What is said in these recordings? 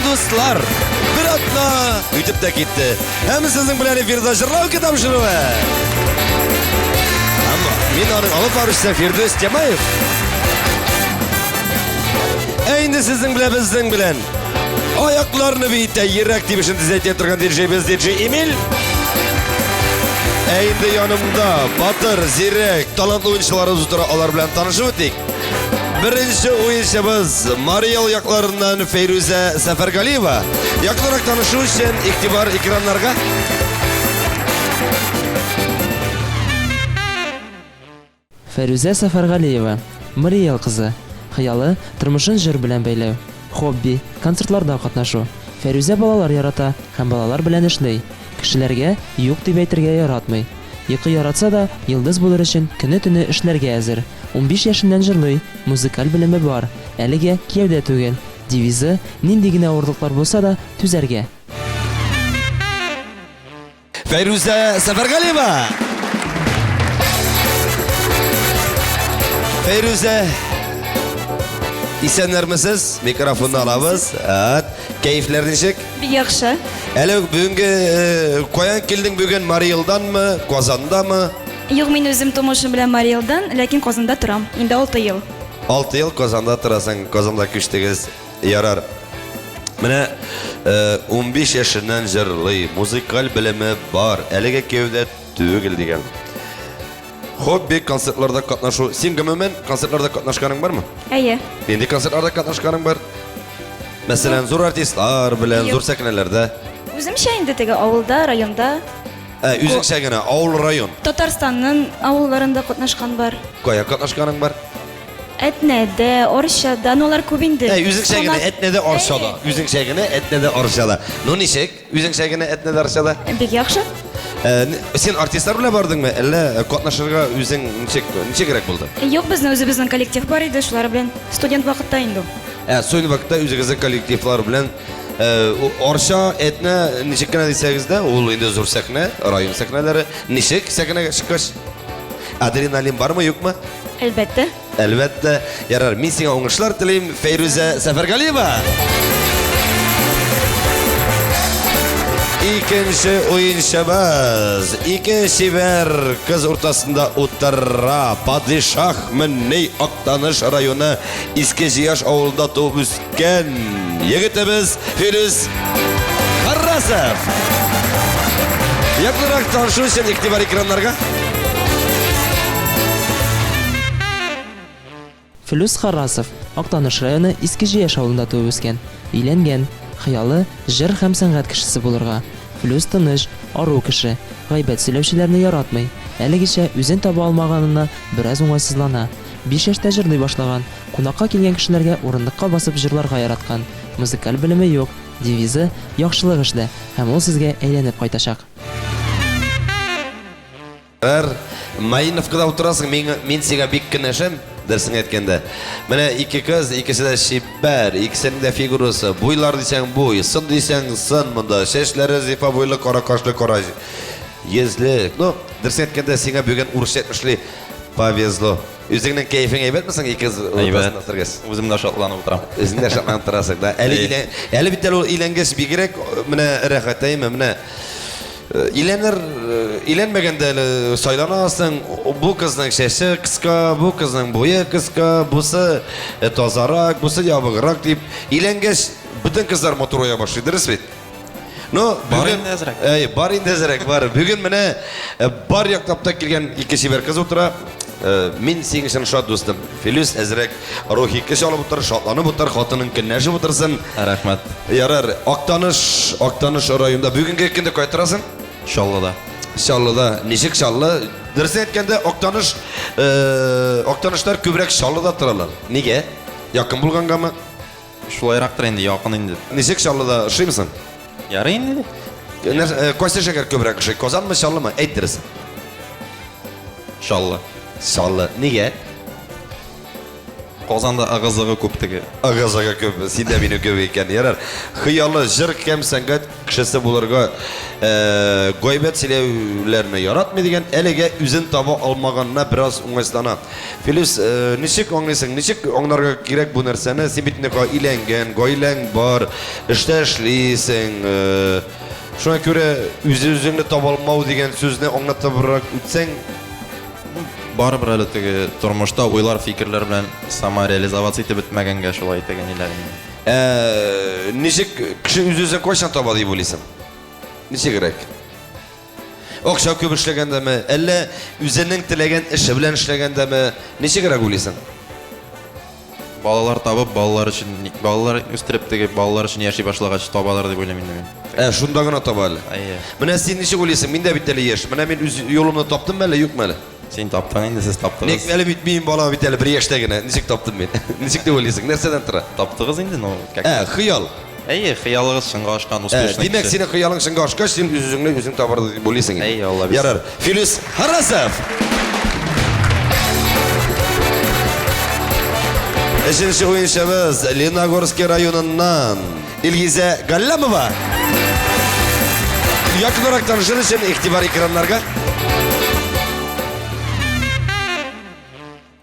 дуслар, бер атна үтеп тә китте. Һәм сезнең белән эфирда җырлау тапшыруы. Һәм мин аның алып баручысы Фирдүс Тямаев. Ә инде сезнең белән безнең белән аякларны биетә, йөрәк тибешен төзәтә торган диджейбыз диджей Эмиль. Ә инде янымда батыр, зирәк, талантлы уенчыларыбыз утыра, алар белән танышып үтик. Беренче уенчыбыз Мариэл якларыннан Фәйрүзә Сәфәргалиева. Якынрак танышу өчен игътибар экраннарга. Фәйрүзә Сәфәргалиева, Мариэл кызы. Хыялы, тормышын җыр белән бәйләү. Хобби, концертларда катнашу. Фәйрүзә балалар ярата һәм балалар белән эшли. Кешеләргә юк дип әйтергә яратмый. Йокы яратса да, йолдыз булыр өчен көне-төне эшләргә әзер. 15 яшеннән җырлый, музыкаль белеме бар. Әлегә кияүдә түгел. Девизы, нинди генә авырлыклар булса да, түзәргә. Фәйрүзә Сәфәргалиева! Фәйрүзә, исәннәрмесез? Микрофонны алабыз. Әт, кәефләр ничек? Бик яхшы. Әле бүгенге э, каян килдең бүген? Марий Элданмы, Казандамы? Юк, мин үзем тумышым белән Марий Элдан, ләкин Казанда торам. Инде 6 ел. 6 ел Казанда торасың, Казанда күчтегез. Ярар. Менә 15 э, яшеннән җырлый, музыкаль белеме бар, әлегә кияүдә түгел дигән. Хобби концертларда катнашу. Син гомумән концертларда катнашканың бармы? Әйе. Нинди концертларда катнашканың бар? Мәсәлән, зур артистлар белән, зур сәхнәләрдә. Үземчә инде теге авылда, районда. Ә, үзеңчә генә, авыл, район. Татарстанның авылларында катнашкан бар. Кая катнашканың бар? Әтнәдә, Арчада, ну алар күп инде. Ә, үзеңчә генә Әтнәдә, Арчада. Үзеңчә генә Әтнәдә, Арчада. Ну ничек? Үзеңчә генә Әтнәдә, Арчада? Бик яхшы. Ә, син артистлар белән бардың,мы, әллә катнашырга үзең ничек, ничегрәк булды? Юк, безнең үзебезнең коллектив бар иде, шулар белән студент вакытта инде ул. Ә, студент вакытта үзегезнең коллективлар белән Арча, Әтнә, ничек кенә дисәгез дә, ул инде зур сәхнә, район сәхнәләре. Ничек сәхнәгә чыккач? Адреналин бармы, юкмы? Әлбәттә. Әлбәттә. Ярар, мин сиңа уңышлар телим, Фәйрүзә Сәфәргалиева. Икенче уенчыбыз. Ике чибәр кыз уртасында утыра. Падишах Мөнни Актаныш районы Иске Җияш авылында туып үскән егетебез Филүс Харрасов. Якынрак танышу өчен игътибар экраннарга. Флүс Харрасов, Актаныш районы Иске Җияш авылында туып үскән. Өйләнгән. Хыялы, җыр һәм сәнгать кешесе булырга. Флүс тыныч, ару кеше. Гайбәт сөйләүчеләрне яратмый. Әлегечә үзен таба алмаганына бераз уңайсызлана. 5 яшьтә җырлый башлаган. Кунакка килгән кешеләргә урындыкка басып җырларга яраткан. Музыкаль белеме юк. Девизы, яхшылык эшлә, һәм ул сезгә әйләнеп кайтачак. Р. Малиновкада утырасың, мин, мин сиңа бик көнләшәм, дөресен әйткәндә. Менә ике кыз, икесе дә чибәр, икесенең дә фигурасы, буйлар дисәң буй, сын дисәң сын монда, чәчләре зифа буйлы, кара кашлы, кара йөзле. Ну, дөресен әйткәндә, сиңа бүген урысча әйтмешли повезло. Үзеңнең кәефең әйбәтме соң ике кыз уртасында утыргач? Үзем дә шатланып утырам. Үзең дә шатланып торасың, да. Әле әле бит әле ул өйләнгәч бигрәк менә рәхәт, әйме, менә Өйләнер, өйләнмәгәндә әле сайланасың, бу кызның чәче кыска, бу кызның буе кыска, бусы тазарак, бусы ябыграк дип. Өйләнгәч, бөтен кызлар матурая башлый, дөрес бит? Ну, бар инде әзрәк. Әй, бар инде әзрәк, бар. Бүген менә бар яктап та килгән ике чибәр кыз утыра. Мин синең өчен шат, дустым. Филүс әзрәк рухи көч алып утыр, шатланып утыр, хатының көнләшеп утырсын. Рәхмәт. Ярар, Актаныш, Актаныш районында бүгенге көндә кая торасың? Чаллыда. Чаллыда. Ничек Чаллы? Дөресен әйткәндә, Актаныш, э, Актанышлар күбрәк Чаллыда торалар. Нигә? Якын булгангамы? Шулайрактыр инде, якын инде. Ничек Чаллыда ошыймы соң? Ярый инде. Э, кайсы шәһәр күбрәк ошый? Казанмы, Чаллымы? Әйт дөресен. Чаллы. Чаллы. Нигә? Казанда ыгы-зыгы күп теге. Ыгы-зыгы күп, син дә минем кебек икән. Ярар. Хыялы җыр һәм сәнгать кешесе булырга э, гайбәт сөйләүләрне яратмый дигән, әлегә үзен таба алмаганына бераз уңайсызлана. Филүс, э, ничек аңлыйсың, ничек аңларга кирәк бу нәрсәне? Син бит инде өйләнгән, гаиләң бар, эштә эшлисең. Э, шуңа күрә үз-үзеңне таба алмау дигән сүзне аңлатыбрак үтсәң, Барыбер әле теге тормышта уйлар, фикерләр белән самореализоваться итеп бетмәгәнгә шулай теге ниләр инде. Ә, ничек кеше үз-үзен кайчан таба дип уйлыйсың? Ничегрәк? Акча күп эшләгәндәме, әллә үзенең теләгән эше белән эшләгәндәме? Ничегрәк уйлыйсың? Балалар табып, балалар өчен, балалар үстереп теге балалар өчен яши башлагач табалар дип уйлыйм инде мин. Ә, шунда гына таба әле. Әйе. Менә син ничек уйлыйсың? Мин дә бит әле яшь. Менә мин үз юлымны таптым әле, юкмы әле? Син таптың инде, сез Ник таптыгыз. әле бит минем балам бит әле бер яшьтә генә. Ничек таптым мин? Ничек дип уйлыйсың? Нәрсәдән тора? Таптыгыз инде, ну, как. Ә, хыял. Әйе, хыялыгыз чынга ашкан, Ә, успешный димәк, кеше. синең хыялың чынга ашкач, син үз-үзеңне үзең табар дип уйлыйсың инде. Әйе, Алла бирсә. Ярар. Филүс Харасов. Өченче уенчыбыз Леногорский районыннан Илгизә Галләмова. Якынрак танышыр өчен игътибар экраннарга.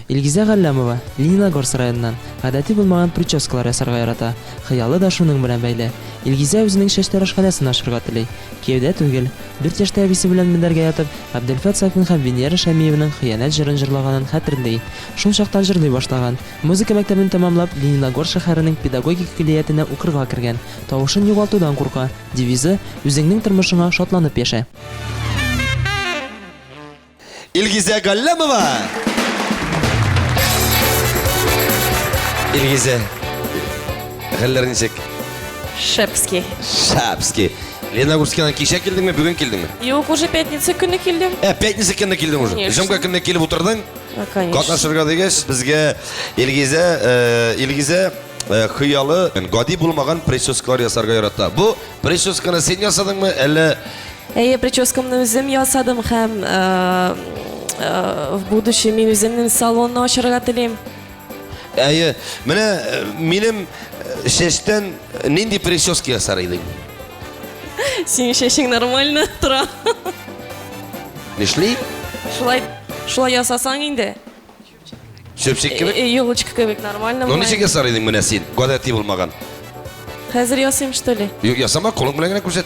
Илгизә Галләмова, Лениногорск районыннан, гадәти булмаган прическалар ясарга ярата. Хыялы да шуның белән бәйле. Илгизә үзенең чәчтарашханәсен ачырга тели. Кияүдә түгел. Дүрт яшьтә әбисе белән мендәргә ятып, Габделфәт Сафин һәм Венера Шәмиеваның Хыянәт җырын җырлаганын хәтерли. Шул чактан җырлый башлаган. Музыка мәктәбен тәмамлап, Лениногорск шәһәренең педагогика көллиятенә укырга кергән. Тавышын югалтудан курка. Девизы, Үзеңнең тормышыңа шатланып яшә. Илгизә Галләмова! Илгизә, хәлләр ничек? Шепский. Шапский. Леногорскидан кичә килдеңме, бүген килдеңме? Юк, уже пятница көне килдем. Ә, пятница көнне килдең уже. Конечно. Җомга көнне килеп утырдың. А, конечно. Катнашырга дигәч, безгә Илгизә, э, Илгизә э, хыялы гади булмаган прическалар ясарга ярата. Бу прическаны син ясадыңмы, әллә Әйе, прическамны үзем ясадым һәм э, э, в будущем мин үземнең салонны ачарга телим. Әйе, менә э, минем чәчтән нинди прическа ясар идең? Синең чәчең нормально тора. Нишли? Шулай шулай ясасаң инде. Чөпчек кебек? Елочка кебек нормально. Ну ничек ясар идең менә син? Гадәти булмаган. Хәзер ясыйм, что ли? Юк, ясама, кулың белән генә күрсәт.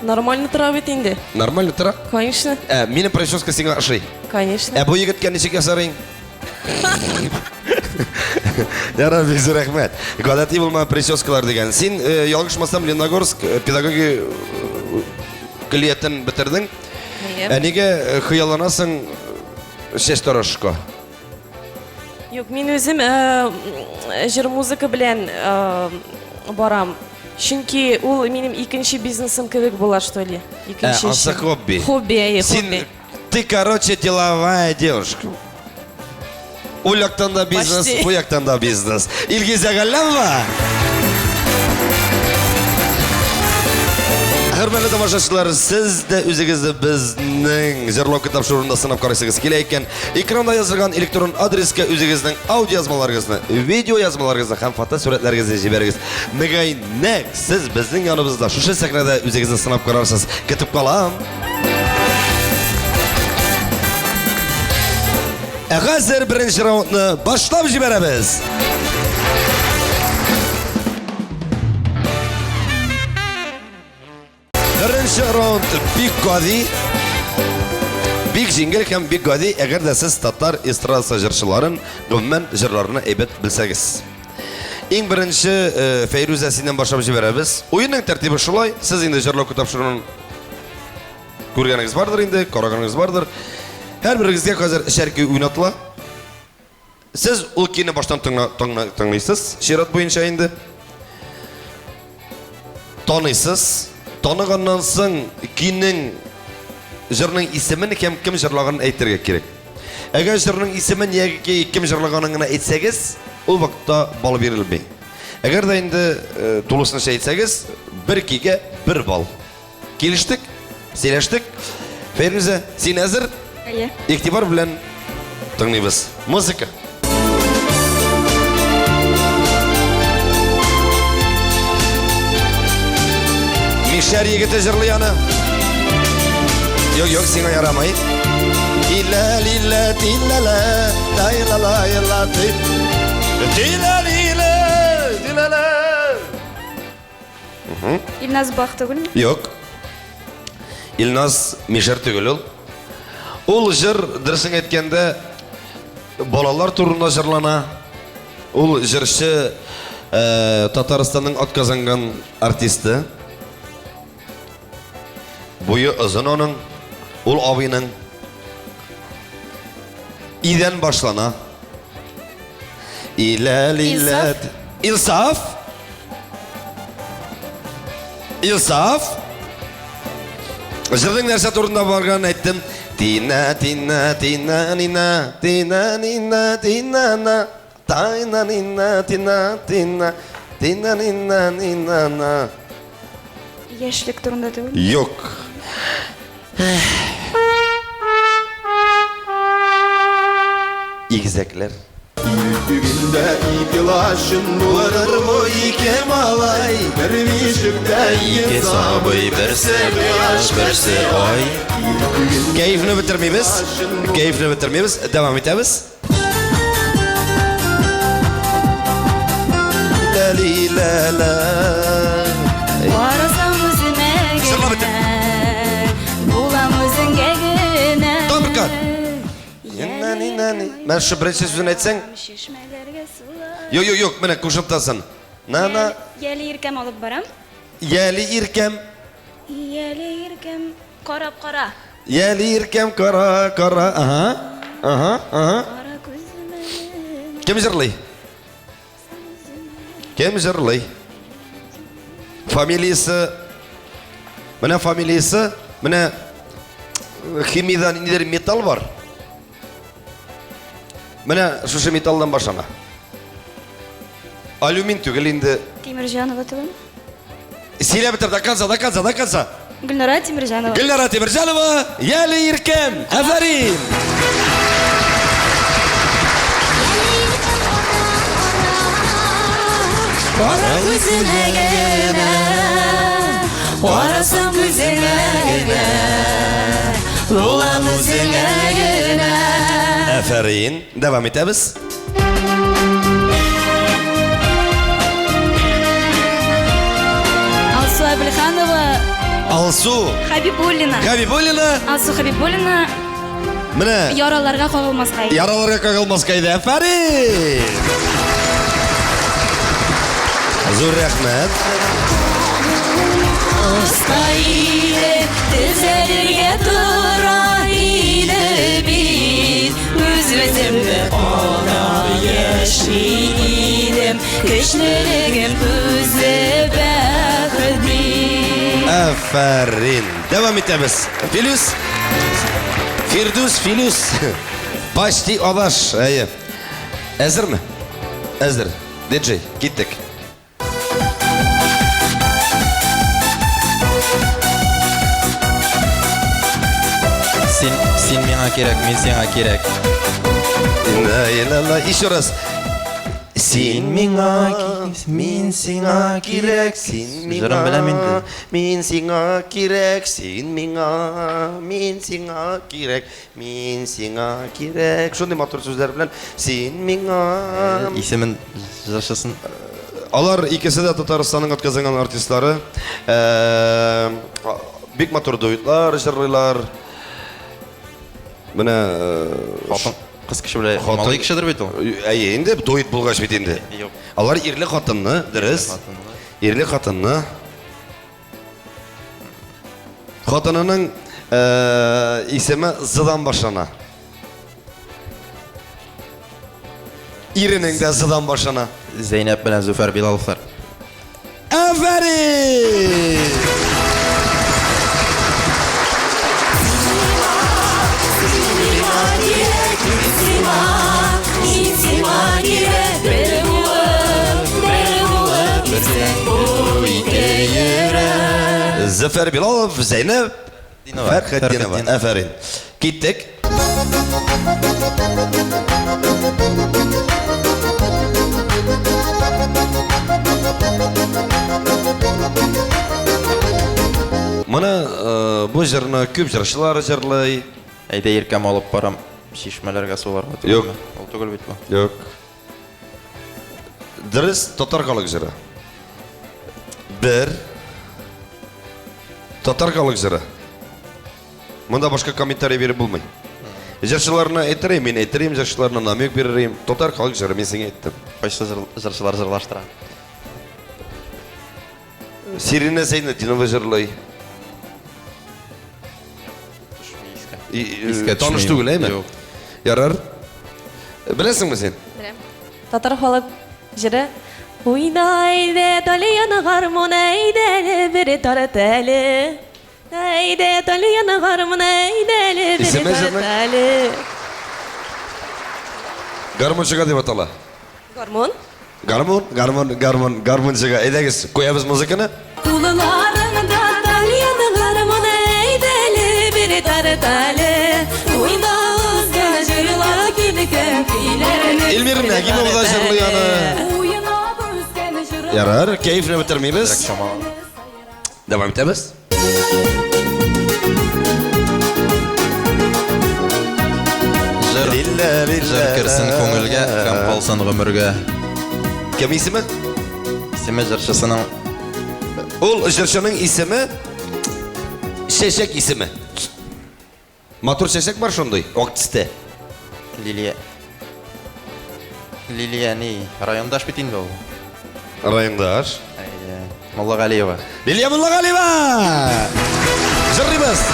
Нормально тора бит инде. Нормально тора? Конечно. Ә, минем прическа сиңа ошый. Конечно. Ә бу егеткә ничек ясар идең? Ярар, бик зур рәхмәт. Гадәти булмаган прическалар дигән. Син, э, ялгышмасам, Леногорск э, педагогия э, көллиятен бетердең. Әйе. Ә нигә э, хыялланасың чәч тарашка? Юк, мин үзем э, җыр музыка белән э, барам. Чөнки ул минем икенче бизнесым кебек була, что ли. Икенче Ә, ансы эшем. хобби. Хобби, әйе, Син, хобби. ты, короче, деловая девушка. Ул яктан да бизнес, Почти. бу яктан да бизнес. Илгизә Галләмова! Хөрмәтле тамашачылар, сез дә үзегезне безнең Җырлау китап шурында сынап карыйсыгыз килә икән, экранда язылган электрон адреска үзегезнең аудиоязмаларыгызны, видео язмаларыгызны һәм фотосурәтләрегезне җибәрегез. Мөгаен, нәкъ сез безнең яныбызда шушы сәхнәдә үзегезне сынап карарсыз. Көтеп калам. Ә хәзер беренче раундны башлап җибәрәбез. Беренче раунд бик гади, бик җиңел һәм бик гади, әгәр дә сез татар эстрадасы җырчыларын, гомумән җырларны әйбәт белсәгез. Иң беренче э, Фәйрүзә синнән башлап җибәрәбез. Уенның тәртибе шулай, сез инде җырлау тапшыруын күргәнегез бардыр инде, караганыгыз бардыр. Һәрберегезгә хәзер өчәр көй уйнатыла. Сез ул көйне баштан тыңлыйсыз, чират буенча инде. Таныйсыз. Таныганнан соң көйнең җырның исемен һәм кем җырлаганын әйтергә кирәк. Әгәр җырның исемен яки кем җырлаганын гына әйтсәгез, ул вакытта балл бирелми. Әгәр дә инде э, тулысынча әйтсәгез, бер көйгә бер балл. Килештек? Сөйләштек? Фәйрүзә, син әзер? Әйе. Игътибар белән тыңлыйбыз. Музыка. Мишәр егете җырлый аны. Юк, юк, сиңа ярамый. Тилә, лилә, тиләлә, тайлала, ла, ти. Тилә, лилә, тиләлә. Илназ Бах түгелме? Юк. Илназ Мишәр түгел ул. Ул җыр, дөресен әйткәндә, балалар турында җырлана. Ул җырчы э, Татарстанның атказанган артисты. Буе озын аның, ул абыйның. Идән башлана. Илә-лилә. Илсаф? Илсаф? Җырның нәрсә турында барганын әйттем. Тина, тина, тина, нина, тина, нина, тина, на. Тайна, нина, тина, тина, тина, нина, нина, на. Яшьлек турында түгел. Юк. Игезәкләр. Түгендә ике лачын булыр бу ике малай Бер бишектә ике сабый Берсе кояш, берсе ай Кәефне бетермибез. Кәефне бетермибез. Дәвам итәбез. Карасам үземә Җырлап бетер. генә, булам үзеңгә генә. Тагын бер Менә шушы беренче сүзен әйтсәң, Чишмәләргә сулар. юк, юк, юк, менә кушымтасын. На на Яле иркәм алып барам. яле иркәм, Яле иркәм карап кара. яле иркәм кара кара. Ага. Ага, ага. Кара күземә. Кем җырлый? Кем җырлый? Фамилиясе Менә фамилиясе, менә химияда ниндидер металл бар. Менә шушы металлдан башлана. Алюмин түгел инде. Тимерҗанова түгел. Сөйләп бетер до конца, до конца, до конца. Гөлнара Тимерҗанова. Гөлнара Тимерҗанова, Яле Иркәм, афәрин! Кара күземә генә, карасам күзеңә генә, булам үзеңә генә. Афәрин. Дәвам итәбез. Алсу Әбелханова, Алсу Хабибуллина. Хабибуллина Алсу Хабибуллина менә яраларга кагылмаска иде. яраларга кагылмаска иде. Афәрин! Зур рәхмәт. Оста иде, төзәлергә тора иде бит. Үз-үземне алдап яши идем. Көчлелегем үзе бәхет бит. Афәрин. Дәвам итәбез. Филүс. Фирдүс, Филүс. Почти адаш. Әйе. Әзерме? Әзер. Диджей, киттек. Син, син миңа кирәк, мин сиңа кирәк. Ла, ла, ла. Еще раз. Син миңа, мин сиңа кирәк, син миңа, Җырын беләм инде. мин сиңа кирәк, син миңа, мин сиңа кирәк, мин сиңа кирәк. Шундый матур сүзләр белән син миңа. Исемен җырчысын Алар икесе дә Татарстанның атказанган артистлары. Э, Бик матур дуэтлар җырлыйлар. Менә э, хатын кыз кеше белән Хатын- малай кешедер бит ул. Әйе, инде дуэт булгач бит инде. Юк. Алар ирле хатынны, дөрес. Хатынлы. Ирле хатынны. Хатынының э, исеме Зыдан башлана. Иренең дә Зыдан башлана. Зәйнәп белән Зөфәр Билаловлар. Афәрин! Мин сиңа кирәк, бер булып, бер булып, исән бу ике йөрәк. Зөфәр Билалов, Зәйнәп Динова. Фәрхетдинова. Фәрхетдинова. Афәрин. Киттек. Моны э, бу җырны күп җырчылар җырлый. Әйдә иркәм алып барам чишмәләргә суларга Юк. түгелме? Ул түгел бит бу. Юк. Дөрес татар халык җыры. Бер. Татар халык җыры. Монда башка комментарий биреп булмый. Җырчыларны әйтерим, мин әйтерим, җырчыларны намек бирерим. Татар халык җыры мин сиңа әйттем. Кайсы җырчылар җырлаштыра? Сирина Зәйнетдинова җырлый. Искә Таныш төшми. түгел, әйме? Юк. Ярар. Беләсеңме син? Беләм. Татар халык җыры. Уйна әйдә тальян гармун әйдә әле бер тарт әле. Әйдә тальян гармун әйдә әле бер Исеме тарт җырның? әле. Гармунчыга дип атала. Гармун? Гармун, гармун, гармун, гармунчыга. Әйдәгез, куябыз музыканы. Кулларыңда тальян гармун әйдә әле бер тарт әле. Уйна үзгә җырла килгән көйләрне. Эльмира Нәгимова да җырлый аны. Уйнап үскән җыры. Ярар, кәефне бетермибез. Дәвам итәбез. Җыр, җыр керсен күңелгә һәм калсын гомергә. Кем исеме? Исеме җырчысының Ул җырчының исеме Чәчәк исеме. Матур чәчәк бар шундый, ак төстә. Лилия. Лилия ни? Райондаш бит инде ул. Райондаш. Әйе. Муллагалиева. Лилия Муллагалиева! Җырлыйбыз.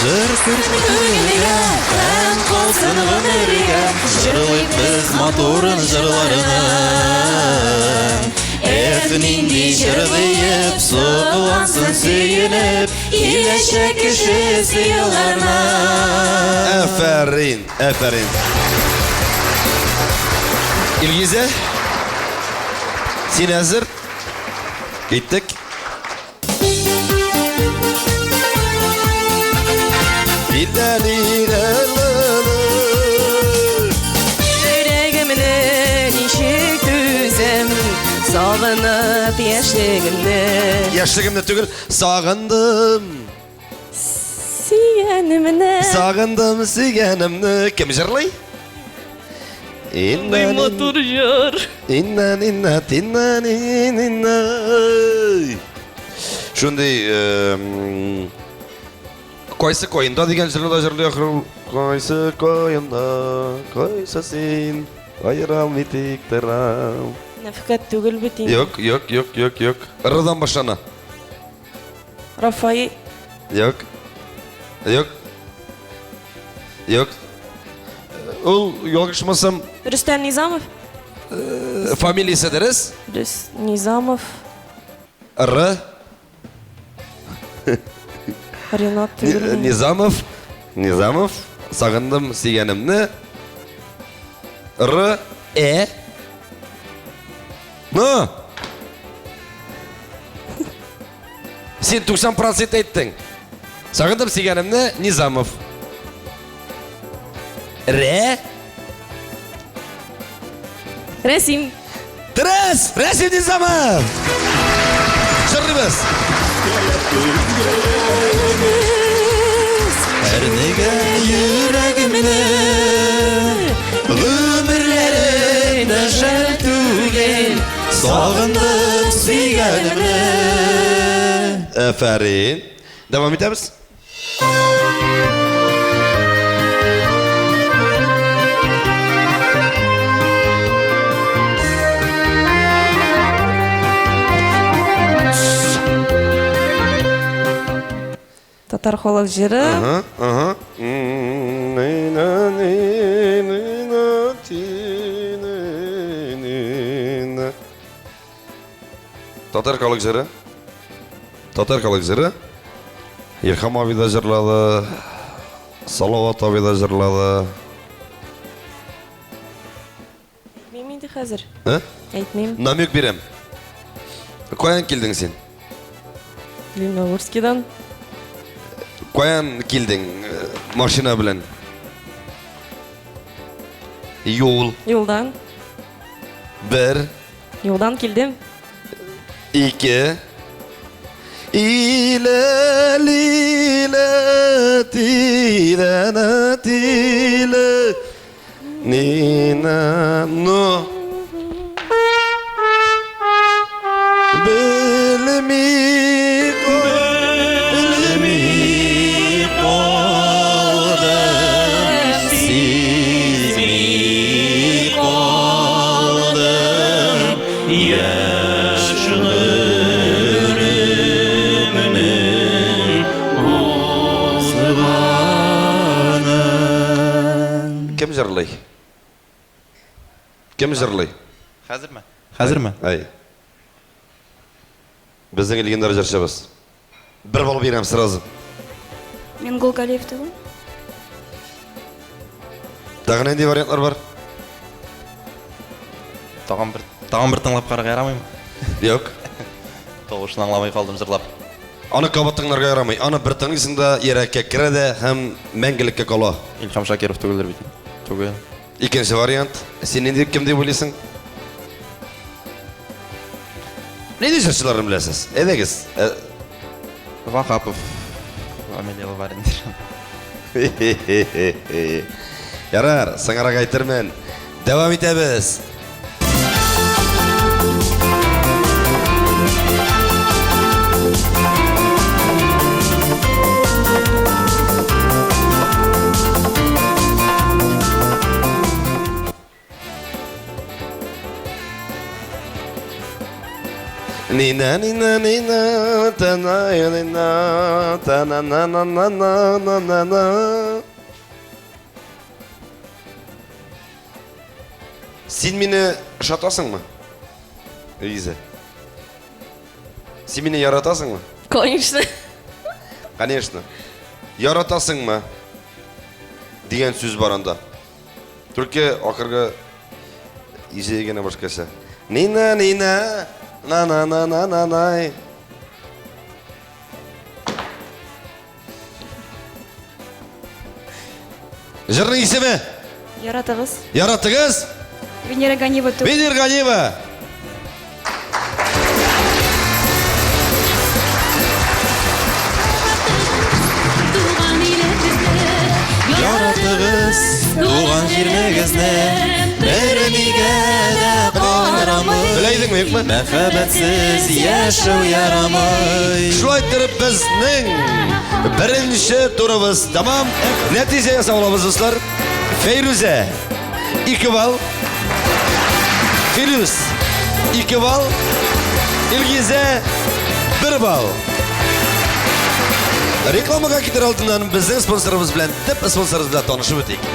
Җыр керсен күңелгә һәм калсын гомергә. Җырлыйк без матурын җырларны. Эх, нинди җыр диеп, соклансын сөенеп, киләчәк кешесе елларны. Әфәрин, әфәрин. Илгизә, син әзер? Киттек. Йөрәгемне ничек түзәм, сагынып яшьлегемне. Яшьлегемне түгел, сагындым. Сөйгәнемне. Сагындым сөйгәнемне. Кем җырлый? Шундый матур җыр. Иннан, инна, тинна, нин, инна. Шундый Кайсы каенда дигән җырны да җырлый ахры ул. Кайсы каенда, кайсы син, аерам тик торам. Нәфкать түгел бит инде. Юк, юк, юк, юк, юк. Р-дан башлана. Рафаи. Юк. Юк. Юк. Ул, ялгышмасам, Рөстәм Низамов. фамилиясе дөрес. Рөс Низамов. Р. Ренат түгел. Низамов. Низамов. Сагындым сөйгәнемне. Р. Э. Ну. Син 90% әйттең. Сагындым сөйгәнемне Низамов. Р. Рәсим. Дөрес! Рәсим Низамов! Җырлыйбыз. Әрнегән йөрәгемне Гомерләрем дә жәл түгел Сагындым сөйгәнемне Әфәрин. Дәвам итәбез. Татар халык җыры. Ага, ага. Татар халык җыры. Татар халык җыры. Илһам абый да җырлады. Салават абый да җырлады. Әйтмим инде хәзер. Ә? Әйтмим. Намек бирәм. Каян килдең син? Лениногорскидан. Каян килдең машина белән? Юл. Юлдан. Бер. Юлдан килдем. Ике. Тиле, лиле, тиле, тиле, нина, ну. Белми, белми калдым, сизми калдым, яшь гомеремнең узганын. Кем җырлый? Кем җырлый? Хәзерме? Хәзерме? Әй. Безнең легендар җырчыбыз. Бер балл бирәм сразу. Мингол Галиев түгел. Тагын нинди вариантлар бар? Тагын бер тагын бер тыңлап карарга ярамыймы? Юк. Тавышын аңламый калдым җырлап. Аны кабат тыңларга ярамый. Аны бер тыңлыйсың да йөрәккә керә дә һәм мәңгелеккә кала. Илһам Шакиров түгелдер бит. Түгел. Икенче вариант. Син нинди кем дип уйлыйсың? Нинди җырчыларны беләсез? Әйдәгез. Э, Вахапов. Амелия Лаварин. Ярар, соңрак әйтермен. Дәвам итәбез. Нина, нина, нина, тана, нина, тана, на, на, на, на, на, на, на. Син мине ошатасыңмы? Лиза. Син мине яратасыңмы? Конечно. Конечно. Яратасыңмы? Дигән сүз бар анда. Только ахыргы иҗеге генә башкача. Нина, нина, на на на на на най. Җырның исеме? Яратыгыз. Яратыгыз? Венера Ганиева түгел. Венера Ганиева. Яратыгыз туган җирлегезне, бернигә дә карамый. Белә идеңме, юкмы? Мәхәббәтсез яшәү ярамый. Шулай иттереп безнең беренче турыбыз тәмам. Нәтиҗә ясап алабыз, дуслар. Фәйрүзә 2 балл. Фирүз 2 балл. Илгизә 1 балл. Рекламага китер алдыннан безнең спонсорыбыз белән, төп спонсорыбыз белән танышып үтик.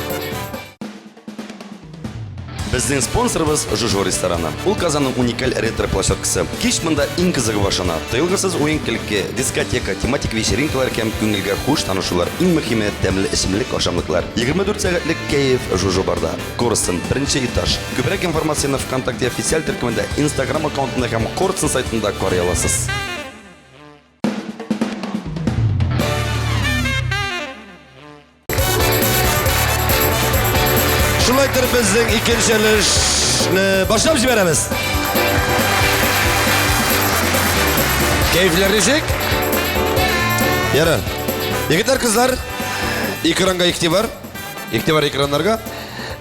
Безнең спонсорыбыз Жужо рестораны. Ул Казанның уникаль ретро-площадкасы. Кич монда иң кызыгы башлана. Тыелгысыз уен-көлке, дискотека, тематик вечеринкалар һәм күңелгә хуш танышулар. Иң мөһиме, тәмле эчемлек, ашамлыклар. 24 сәгатьлек кәеф Жужо барда. Корстон, беренче этаж. Күбрәк информацияне ВКонтакте официаль төркемендә, Instagram аккаунтында һәм Корстон сайтында карый аласыз. Шулай итеп безнең икенче өлешне башлап җибәрәбез. Кәефләр ничек? Ярар. Егетләр, кызлар, экранга игътибар. Игътибар экраннарга.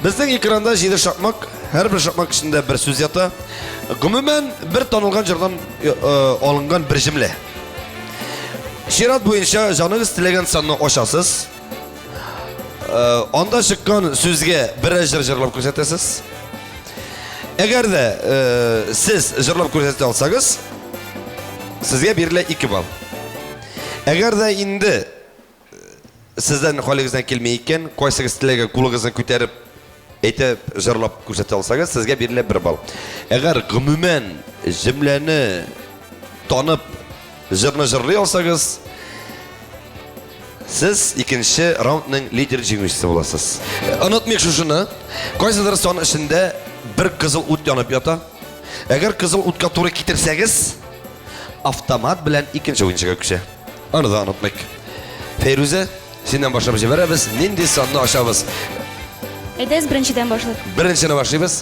Безнең экранда җиде шакмак, һәрбер шакмак эчендә бер сүз ята. Гомумән, бер танылган җырдан э, э, алынган бер җөмлә. Чират буенча җаныгыз теләгән санны ачасыз. Э, анда чыккан сүзгә берәр җыр җырлап күрсәтәсез. Әгәр дә э, сез җырлап күрсәтә алсагыз, сезгә бирелә 2 балл. Әгәр дә инде Сездән хәлегездән килми икән, кайсыгыз теләгән кулыгызны күтәреп, әйтеп, җырлап күрсәтә алсагыз, сезгә бирелә бер балл. Әгәр гомумән җөмләне танып, җырны җырлый алсагыз, сез икенче раундның лидер җиңүчесе буласыз. Онытмыйк шушыны, кайсыдыр сан эчендә бер кызыл ут янып ята. Әгәр кызыл утка туры китерсәгез, автомат белән икенче уенчыга күчә. Аны да онытмыйк. Фәйрүзә, синнән башлап җибәрәбез. Нинди санны ачабыз? Әйдәгез беренчедән башлыйк. Беренчене башлыйбыз.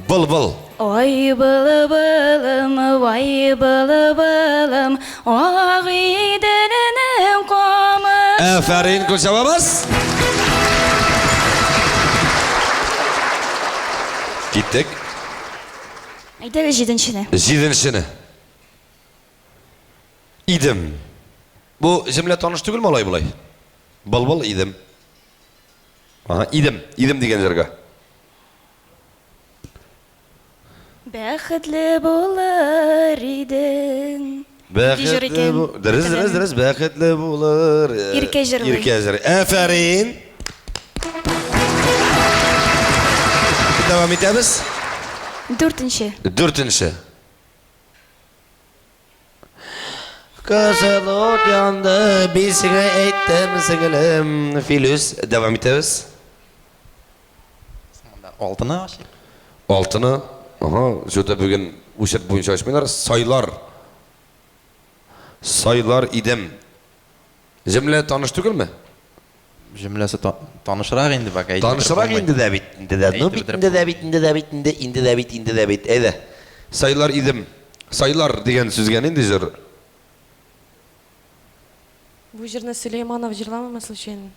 Был-был. Ай былыбылым, вай былыбылым, Агыйделнең камышы. Афәрин, кул чабабыз. Киттек. Әйдәгез җиденчене. Җиденчене. Идем. Бу җөмлә таныш түгелме алай болай? Былбыл идем. Ага, идем. Идем дигән җырга. Бәхетле булыр идең. Бәхетле бу. Дөрес, дөрес, дөрес, бәхетле булыр. Иркә җырлый. Иркә җырлый. Афәрин. Дәвам итәбез. Дүртенче. Дүртенче. Кызыл ут янды, мин сиңа әйттем, сеңелем. Филүс, дәвам итәбез. Алтыны ачыйк. Алтыны. Ага, что-то бүген учет буенча ачмыйлар. Сайлар. Сайлар идем. Җөмлә таныш түгелме? Җөмләсе танышрак инде пока. Танышрак инде дә бит, инде дә. Ну бит инде дә бит, инде дә бит, инде, инде дә бит, инде дә бит. Әйдә. Сайлар идем. Сайлар дигән сүзгә нинди җыр? Бу җырны Сөләйманов җырламыймы случайно?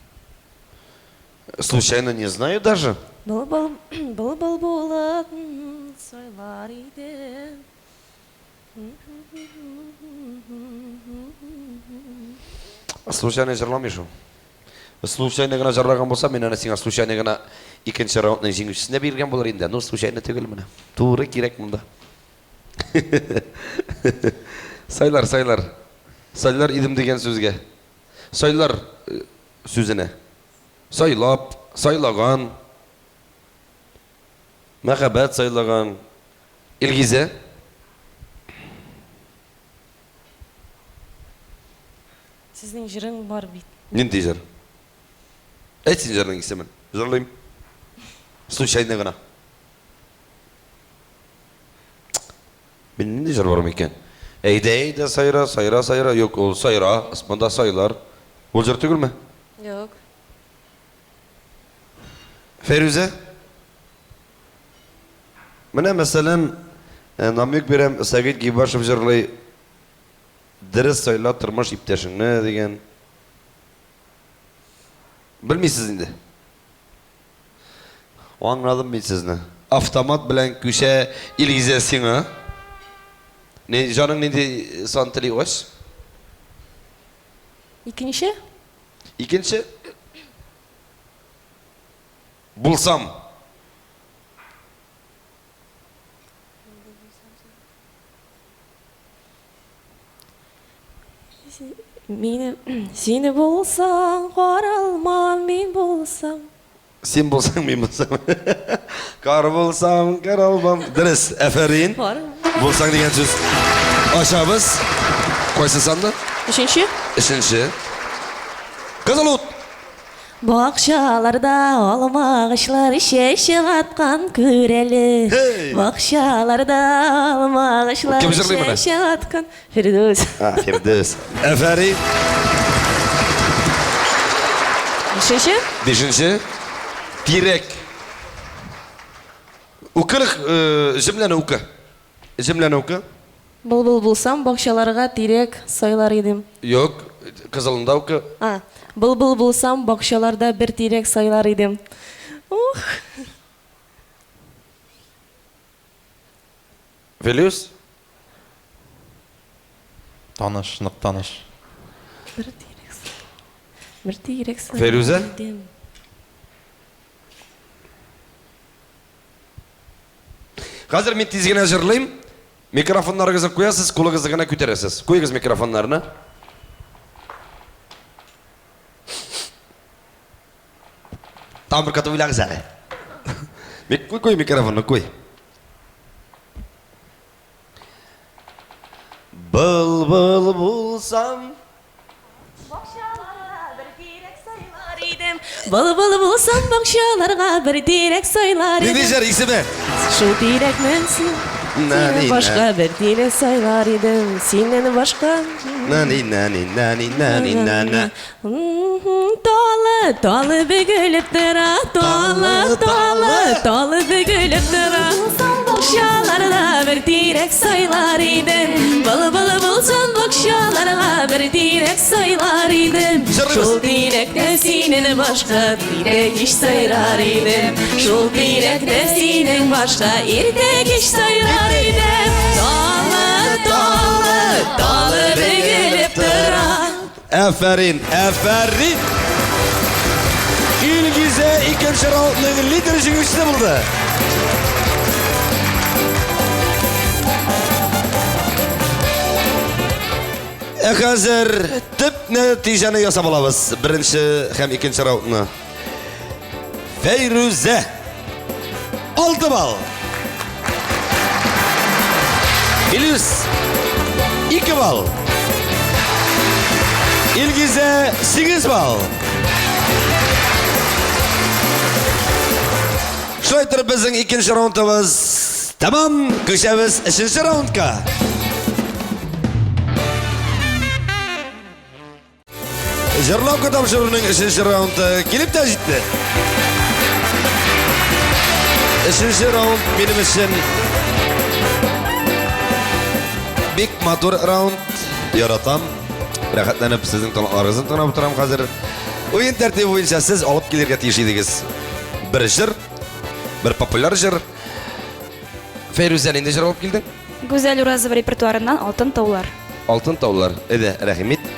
Случайно не знаю даже. Былбыл, былбыл булып сайлар идем. Случайно җырламый шул. Случайно гына җырлаган булса, мин аны сиңа случайно гына икенче раундның җиңүчесенә биргән булыр инде. Ну, случайно түгел менә. Туры кирәк монда. Сайлар, сайлар. Сайлар идем дигән сүзгә. Сайлар э, сүзенә. Сайлап, сайлаган. Мәхәббәт сайлаган. Илгизә. Сезнең җырың бар бит. Нинди җыр? Әйт син җырның исемен. Җырлыйм. Случайно гына. Мин нинди җыр бар микән? Әйдә, әйдә, сайра, сайра, сайра. Юк, ул сайра, монда сайлар. Ул җыр түгелме? Юк. Фәрүзә? Менә мәсәлән, э, намек бирәм, Сәгыйть Гибашев җырлый. Дөрес сайла тормыш иптәшеңне дигән. Белмисез инде. Аңладым мин сезне. Автомат белән күчә Илгизә сиңа. Не, җаның нинди сан тели ач? Икенче? Икенче. Булсам. Мине, сине булсаң, каралмам, мин булсам. Син булсаң, мин булсам. Кар булсам, каралмам. Дөрес, әфәрин. Булсаң дигән сүз. Ачабыз. Кайсы санны? Өченче. Өченче. Кызыл ут. Бакчаларда алмагачлар чәчәк аткан күр әле. Бакчаларда алмагачлар Кем җырлый моны? чәчәк аткан. Фирдүс. А, Фирдүс. Әфәрин. Бишенче? Бишенче. Тирәк. Укырык, э, җөмләне укы. Җөмләне укы. Былбыл булсам, бакчаларга тирәк сайлар идем. Юк, кызылында укы. А, былбыл булсам, бакчаларда бер тирәк сайлар идем. Ух. Филүс? Таныш, нык таныш. Бер тирәк Бер тирәк сайлар Фәйрүзә? идем. Хәзер мин тиз генә җырлыйм. Микрофоннарыгызны куясыз, кулыгызны гына күтәрәсез. Куегыз микрофоннарны. Там бер кат уйлагыз әле. Куй, куй микрофонны, куй. Былбыл булсам, Бакчаларга бер тирәк сайлар идем. Былбыл булсам, бакчаларга бер тирәк сайлар Нинди идем. җыр исеме? Шул тирәкнең син Нани, синнән башка бер тирәк сайлар идем. Синнән башка. Нани, нани, нани, нани, нана. Талы, талы бөгелеп тора, талы, талы, талы бөгелеп тора. бакчаларга бер тирәк сайлар идем. Былбыл булсын бакчаларга бер тирәк сайлар идем. Шул тирәктә синең башка иртә кич сайрар идем. Шул тирәктә синең башка иртә кич сайрар идем. Талы, талы, талы бөгелеп тора. Әфәрин, әфәрин! Илгизә икенче раундның лидер җиңүчесе булды. Ә хәзер төп нәтиҗәне ясап алабыз. Беренче һәм икенче раундны. Фәйрүзә 6 балл. Илюс 2 балл. Илгизә 8 балл. Шулай итеп безнең икенче раундыбыз тәмам. Күчәбез өченче раундка. Җырлау тапшыруның өченче раунды килеп тә җитте. Өченче раунд минем өчен бик матур раунд. Яратам. Рәхәтләнеп сезнең талантларыгызны тыңлап утырам хәзер. Уен тәртибе буенча сез алып килергә тиеш идегез. Бер җыр, бер популяр җыр. Фәйрүзә нинди җыр алып килдең? Гүзәл Уразова репертуарыннан Алтын таулар. Алтын таулар. Әйдә, рәхим ит.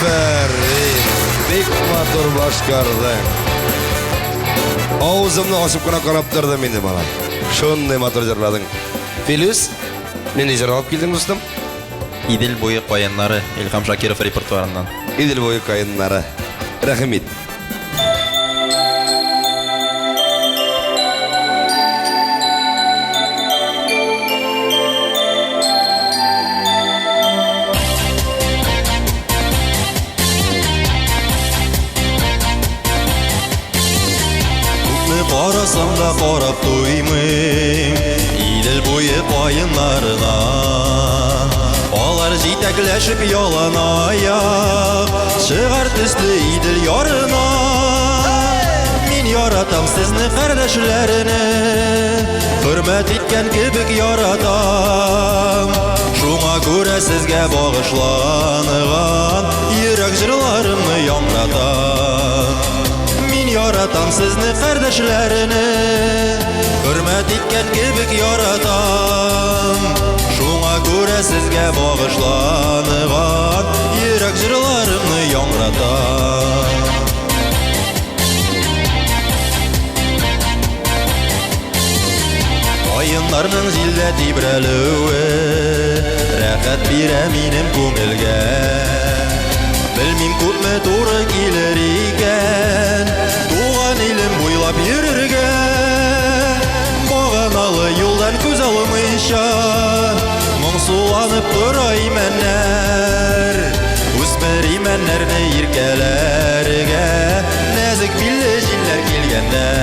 Афәрин! Бик матур башкардың. Авызымны ачып кына карап тордым инде, малай. Шундый матур җырладың. Филүс, нинди җыр алып килдең, дустым? Идел буе каеннары Илһам Шакиров репертуарыннан. Идел буе каеннары. Рәхим ит. Күпме карасам да карап туймыйм Идел буе каеннарына. Алар җитәкләшеп ялан аяк Чыгар төсле Идел ярына. Мин яратам сезне, кардәшләрне, Хөрмәт иткән кебек яратам. Шуңа күрә сезгә багышланган Йөрәк җырларымны яңгыратам. Мин яратам сезне, кардәшләрне, Хөрмәт иткән кебек яратам. Шуңа күрә сезгә багышланган Йөрәк җырларымны яңгыратам. Каеннарның җилдә тибрәлүе Рәхәт бирә минем күңелгә. Белмим, күпме туры килер икән Туган илем буйлап йөрергә. Баганалы юлдан күз алмыйча Моңсуланып тора имәннәр. Үсмер имәннәрне иркәләргә Нәзек билле җилләр килгәннәр.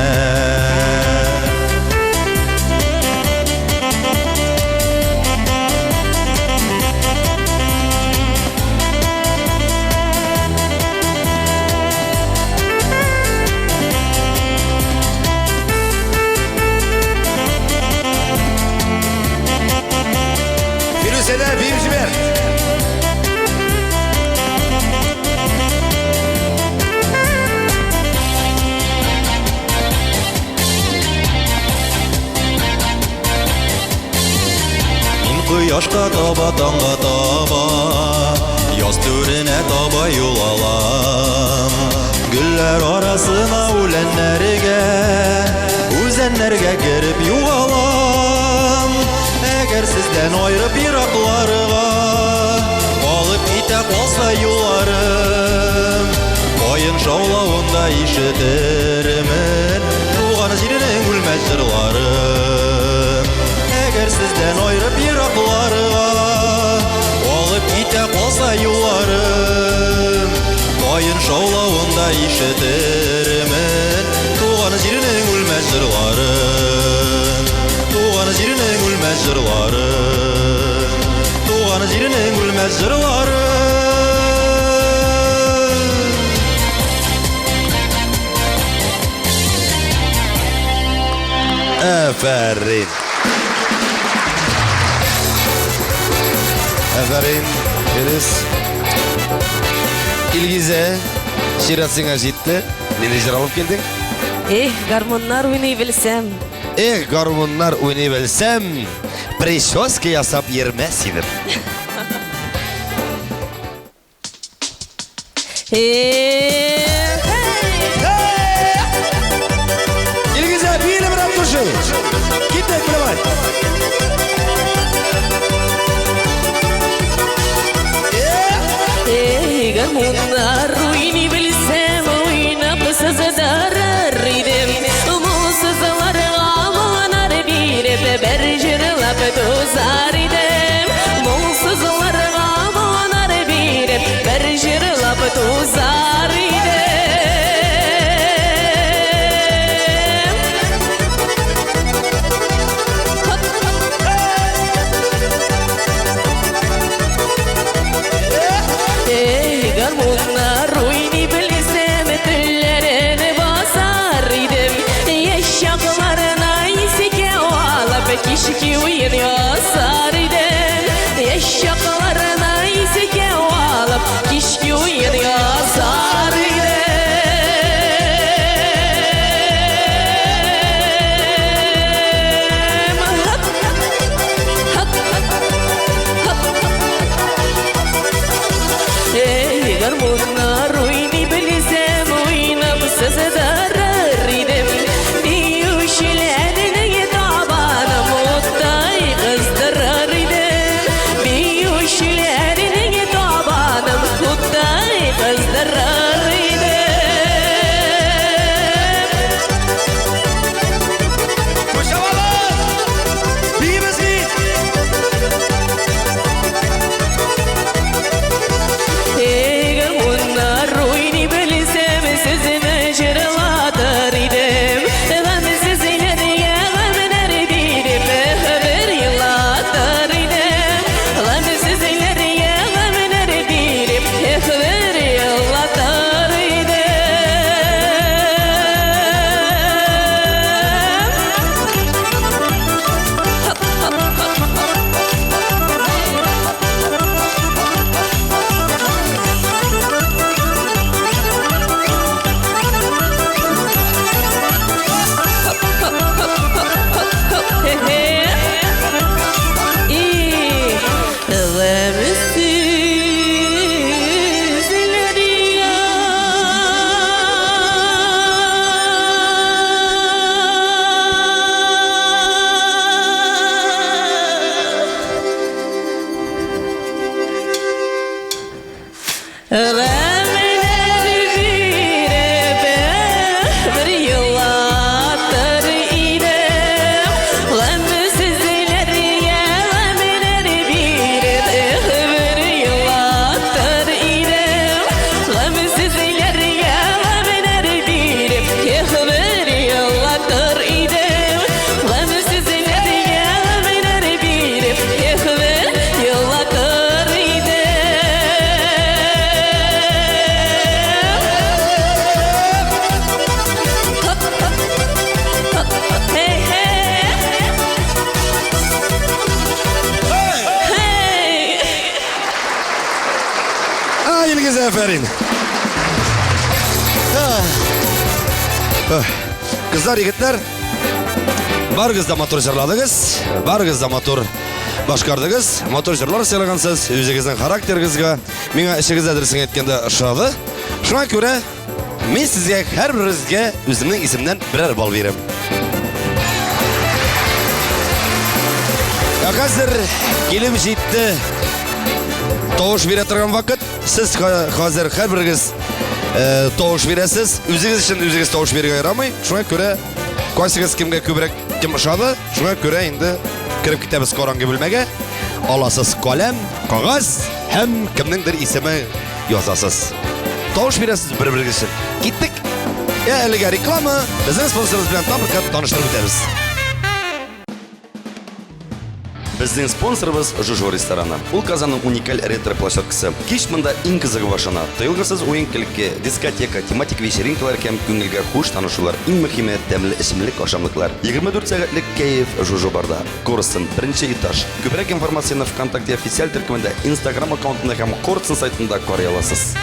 Филүс, әйдә, биеп җибәр. Мин кояшка таба, таңга таба, Яз түренә таба юл алам. Гөлләр арасына, үләннәргә, Үзәннәргә кереп югалам. Әгәр сездән аерып еракларга Алып китә калса юлларым, Каен шаулавында ишетермен Туган җирнең үлмәс җырларын. Әгәр сездән аерып еракларга Алып китә калса юлларым, Каен шаулавында ишетермен Туган җирнең үлмәс җырларын. Туган җирнең үлмәс җырларын. Туган җирнең үлмәс җырларын. Афәрин. Афәрин, Филүс. Илгизә, чират сиңа җитте. Нинди җыр алып килдең? Эх, гармуннар уйный белсәм. Эх, гармуннар уйный белсәм, прическа ясап йөрмәс идем. Эх, Илгизә, биеле бер от души. Киттек, давай. Эй, гармуннар уйный белсәм, уйнап сыздырыр идем. Моңсызларга моңнар биреп, бер җырлап тузар идем. Моңсызларга моңнар биреп, бер җырлап тузар идем. Эй, гармуннар уйный белсәм, телләрен басар идем. Яшь чакларына искә алып, кичке уен ясар идем. Яшь чакларына искә алып, кичке уен ясар идем. Хап, хап, хап. Эй, гармун Илгизә, афәрин. Кызлар, егетләр, барыгыз да матур җырладыгыз, барыгыз да матур башкардыгыз, матур җырлар сайлагансыз, үзегезнең характерыгызга, миңа эшегез дә дөресен әйткәндә ошады. Шуңа күрә мин сезгә һәрберегезгә үземнең исемнән берәр балл бирәм. Ә хәзер килеп җитте тавыш бирә торган вакыт. Сез хәзер һәрберегез э, тавыш бирәсез. Үзегез өчен үзегез тавыш бирергә ярамый. Шуңа күрә кайсыгыз кемгә күбрәк кем ошады, шуңа күрә инде кереп китәбез караңгы бүлмәгә. Аласыз каләм, кагаз һәм кемнеңдер исеме язасыз. Тавыш бирәсез бер-берегез өчен. Киттек. Ә әлегә реклама, безнең спонсорыбыз белән тагын таныштырып үтәбез. Безнең спонсорыбыз Жужо рестораны. Ул Казанның уникаль ретро-площадкасы. Кич монда иң кызыгы башлана. Тыелгысыз уен-көлке, дискотека, тематик вечеринкалар һәм күңелгә хуш танышулар, иң мөһиме, тәмле эчемлек-ашамлыклар. 24 сәгатьлек кәеф Жужо барда. Корстон, беренче этаж. Күбрәк информацияне ВКонтакте официаль төркемендә, Instagram аккаунтында һәм Корстон сайтында карый аласыз.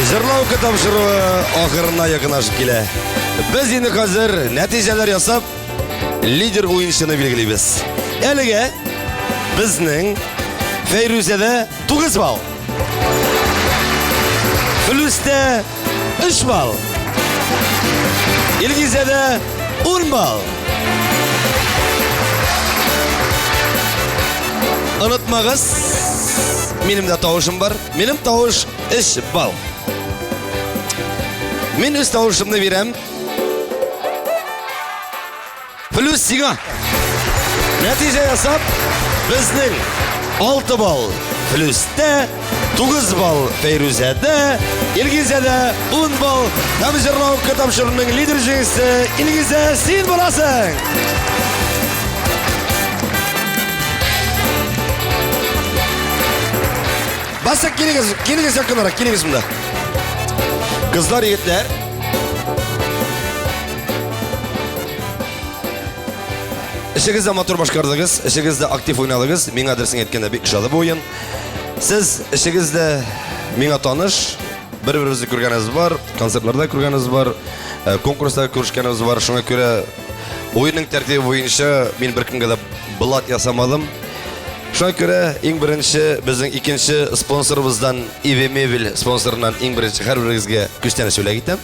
Җырлаука тапшыруы ахырына якынлашып килә. Без инде хәзер нәтиҗәләр ясап, лидер уенчыны билгелибез. Әлегә безнең Фәйрүзәдә 9 балл. Флүстә 3 балл. Илгизәдә 10 балл. Онытмагыз, минем дә тавышым бар. Минем тавыш 3 балл. Мин үз тавышымны бирәм. Плюс сиңа. Нәтиҗә ясап, безнең 6 балл Флүстә, 9 балл Фәйрүзәдә, Илгизәдә 10 балл һәм җырлау тапшыруның лидер җиңүчесе Илгизә син буласың. Басак килегез, килегез якынрак, килегез монда. Кызлар, егетләр, Эшегез дә матур башкардыгыз, эшегез дә актив уйнадыгыз. Миңа дөресен әйткәндә бик ошады бу уен. Сез эшегез дә миңа таныш, бер-беребезне күргәнебез бар, концертларда күргәнебез бар, э, конкурста күрешкәнебез бар. Шуңа күрә уенның тәртибе буенча мин беркемгә дә блат ясамадым. Шуңа күрә иң беренче безнең икенче спонсорыбыздан Иви Мебель спонсорыннан иң беренче һәрберегезгә күчтәнәч бүләк итәм.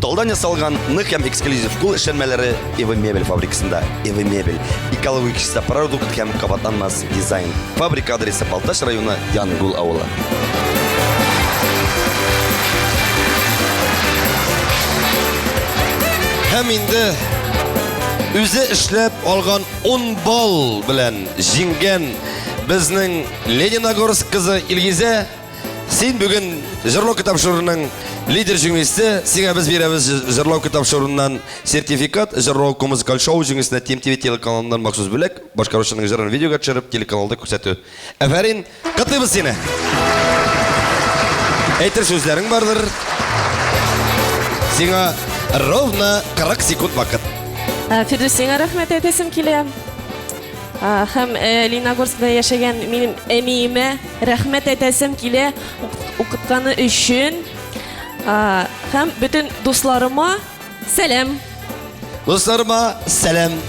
Талдан ясалган нык һәм эксклюзив кул эшләнмәләре Эва Мебель фабрикасында. Эва Мебель экологик чиста продукт һәм кабатланмас дизайн. Фабрика адресы Балтач районы Янгул авылы. Һәм инде үзе эшләп алган 10 балл белән җиңгән безнең Лениногорск кызы Илгизә. Син бүген Җырлау тапшыруының лидер җиңүчесе. Сиңа без бирәбез Җырлау тапшыруыннан сертификат. Җырлау музыкаль шоу җиңүчесенә Тим ТВ телеканалыннан махсус бүләк. Башкаручының җырын видеога төшереп, телеканалда күрсәтү. Афәрин, котлыйбыз сине. Әйтер сүзләрең бардыр. Сиңа ровно 40 секунд вакыт. Фирдүс, сиңа рәхмәт әйтәсем килә. Һәм э, Лениногорскда яшәгән минем әниемә рәхмәт әйтәсем килә укытканы өчен. Һәм бөтен дусларыма сәлам. Дусларыма сәлам.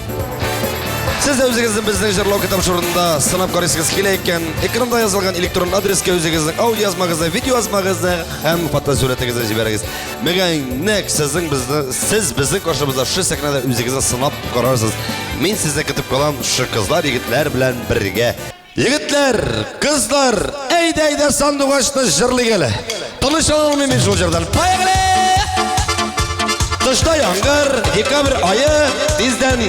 Сез дә үзегезнең безнең җырлау тапшыруында сынап карыйсыгыз килә икән, экранда язылган электрон адреска үзегезнең аудио язмагызны, видео язмагызны һәм фотосурәтегезне җибәрегез. Мөгаен, нәкъ сезнең безне, сез безнең каршыбызда шушы сәхнәдә үзегезне сынап карарсыз. Мин сезне көтеп калам шушы кызлар, егетләр белән бергә. Егетләр, кызлар, әйдә, әйдә, сандугачны җырлыйк әле. Тыныч ала алмыйм мин шул җырдан. Поехали! Тышта яңгыр, декабрь ае, тиздән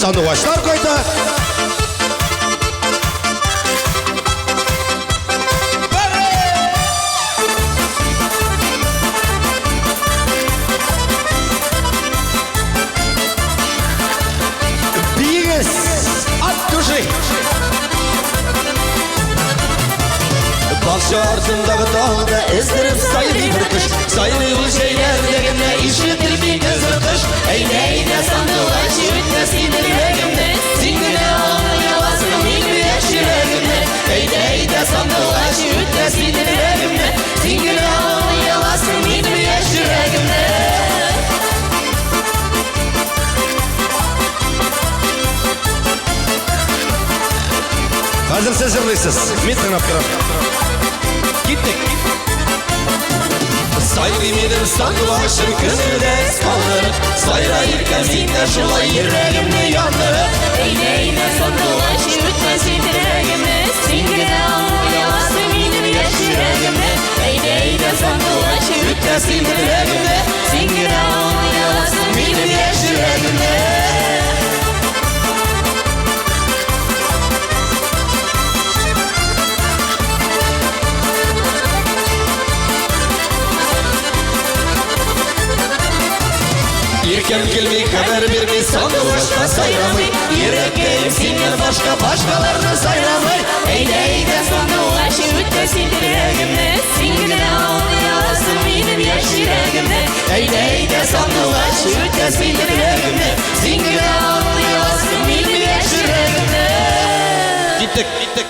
сандугачлар кайта. Биегез от души! Бакча артындагы талда эздереп сайрый бер кош. Сайрый ул җәйләрдә генә ишетелми хәзер кыш. Әйдә, әйдә, сандугач, үтмә син теләгемне. Син генә аңлый аласың минем яшь йөрәгемне. Әйдә, әйдә, сандугач, үтмә син теләгемне. Син генә аңлый аласың минем яшь йөрәгемне. Хәзер сез җырлыйсыз. Мин тыңлап торам. Киттек. Сайрый минем сандугачым көзгедә калдырып, Сайра иркәм син дә шулай йөрәгемне яндырып. Әйдә, әйдә, сандугач, үтмә син теләгемне. Син генә аңлый аласың минем яшь йөрәгемне. Әйдә, әйдә, сандугач, Үтмә син теләгемне. Син генә аңлый аласың минем яшь йөрәгемне. Иркәм килми, хәбәр бирми, сандугач та сайрамый. Йөрәккәем синнән башка башкаларны сайрамый. Әйдә, әйдә, сандугач, үтмә син теләгемне. Син генә аңлый аласың минем яшь йөрәгемне. Әйдә, әйдә, сандугач, үтмә син теләгемне. Син генә аңлый аласың минем яшь йөрәгемне. Киттек, киттек.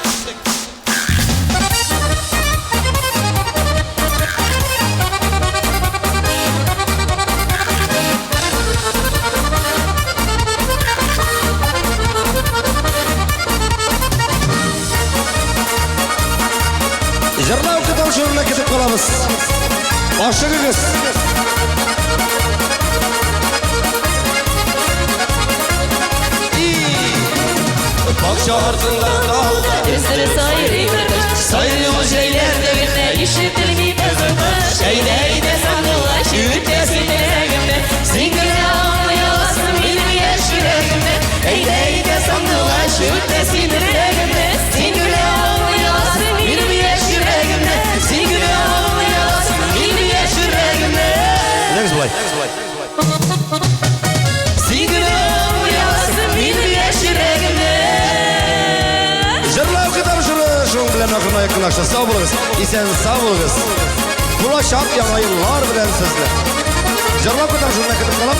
Җырлау көтәү көтеп калабыз. Ашыгыгыз. Бакча артында талда Өздереп сайрый бер кош. Сайрый ул җәйләрдә генә ишетелми хәзер кыш. Әйдә, әйдә, сандугач, үтмә син теләгемне. Син генә аңлый аласың минем яшь йөрәгемне. Әйдә, әйдә, сандугач, үтмә син теләгемне. Син генә аңлый аласың минем яшь йөрәгемне. Син генә аңлый аласың минем яшь йөрәгемне. Әйдәгез болай. Син генә аңлый аласың минем яшь йөрәгемне. Җырлау көтәм шуның белән ахырына якынлашты. Сау булыгыз, исән сау булыгыз. Булачак яңа еллар белән сезне. Җырлау көтәм шуның көтеп калам.